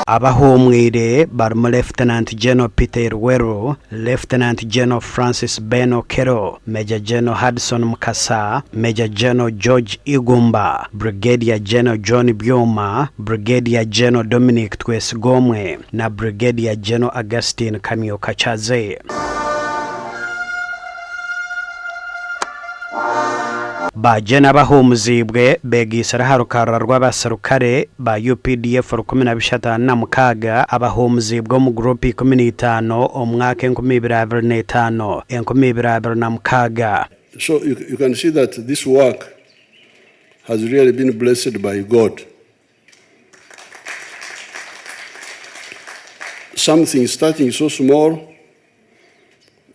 Abahuumwire barimu Lieutenant General Peter Elwelu, Lieutenant General Francis Ben Okello, Major General Hudson Mukasa, Major General George Igumba, Brigadier General John Byoma, Brigadier General Dominic Twesigomwe na Brigadier General Augustine Kamyo Kakyaze. Ba Gen abahuumuziibwe beegaitsire aha rukarara rw'abaserukare ba updf 1346 abahuumuziibwe omu guruupu 15 omu mwaka 2025, 2026. So you can see that this work has really been blessed by God. Something starting so small,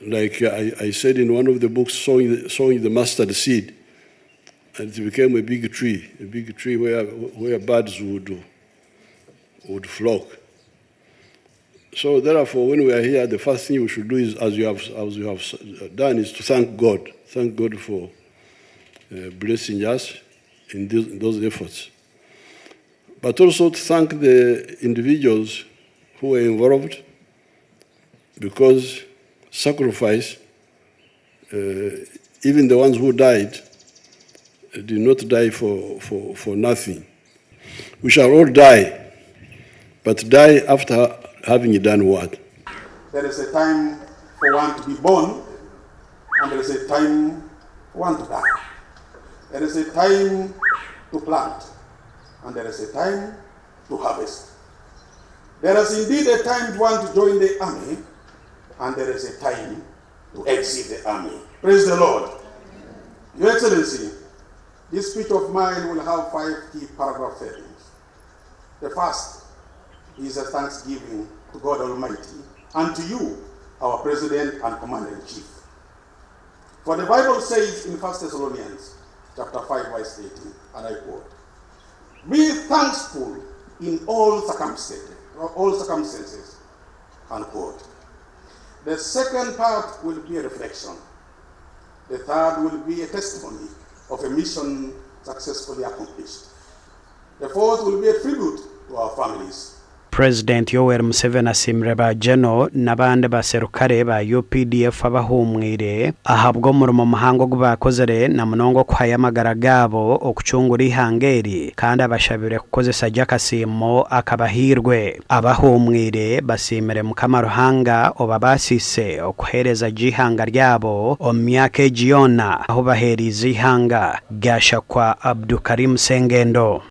like I, I said in one of the books, sowing the, sowing the mustard seed, and it became a big tree, a big tree where, where birds would, would flock. So therefore, when we are here, the first thing we should do is, as you have, as you have done, is to thank God. Thank God for uh, blessing us in, this, in those efforts. But also to thank the individuals who were involved because sacrifice, uh, even the ones who died, did not die for, for, for nothing. We shall all die, but die after having done what? There is a time for one to be born, and there is a time for one to die. There is a time to plant, and there is a time to harvest. There is indeed a time for one to join the army, and there is a time to exit the army. Praise the Lord. Your Excellency, this speech of mine will have five key paragraph headings. The first is a thanksgiving to God Almighty and to you, our President and Commander-in-Chief. For the Bible says in 1 Thessalonians chapter 5, verse 18, and I quote, Be thankful in all circumstances, all circumstances, unquote. The second part will be a reflection. The third will be a testimony of a mission successfully accomplished. The fourth will be a tribute to our families. Purezidenti Yoweri Museveni asiimire ba General n'abandi baserukare ba updf abahuumwire ahabw'omurimo muhango ogu baakozire na munonga okuhayo amagara gaabo okucungura eihanga eri kandi abashabire kukozesa gye akasiimo akabahairwe. Abahuumwire basiimire Mukama Ruhanga obabaasiise okuheereza gye eihanga ryabo omu myaka egi yoona ahu baheeriize eihanga. Gashakwa Abdukarim Sengendo.